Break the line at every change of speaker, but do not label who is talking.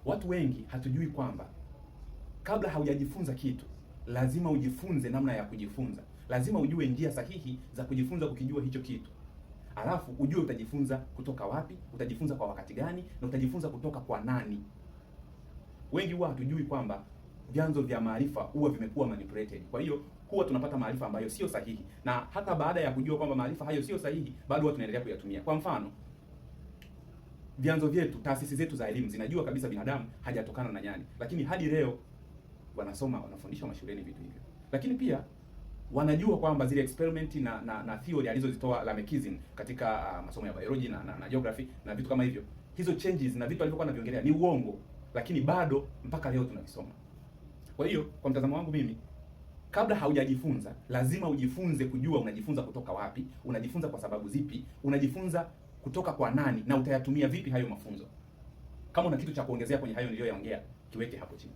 Watu wengi hatujui kwamba kabla haujajifunza kitu lazima ujifunze namna ya kujifunza. Lazima ujue njia sahihi za kujifunza kukijua hicho kitu, alafu ujue utajifunza kutoka wapi, utajifunza kwa wakati gani, na utajifunza kutoka kwa nani. Wengi huwa hatujui kwamba vyanzo vya maarifa huwa vimekuwa manipulated. Kwa hiyo huwa tunapata maarifa ambayo sio sahihi, na hata baada ya kujua kwamba maarifa hayo sio sahihi, bado huwa tunaendelea kuyatumia. Kwa mfano, vyanzo vyetu, taasisi zetu za elimu zinajua kabisa binadamu hajatokana na nyani, lakini hadi leo wanasoma, wanafundishwa mashuleni vitu hivyo, lakini pia wanajua kwamba zile experiment na theory alizozitoa Lamarckism katika masomo ya biology na geography na vitu kama hivyo, hizo changes na vitu alivyokuwa anaviongelea ni uongo, lakini bado mpaka leo tunavisoma. Kwa hiyo kwa mtazamo wangu mimi, kabla haujajifunza lazima ujifunze kujua unajifunza kutoka wapi, unajifunza kwa sababu zipi, unajifunza kutoka kwa nani, na utayatumia vipi hayo mafunzo. Kama una kitu cha kuongezea kwenye hayo niliyoyaongea, kiweke hapo chini.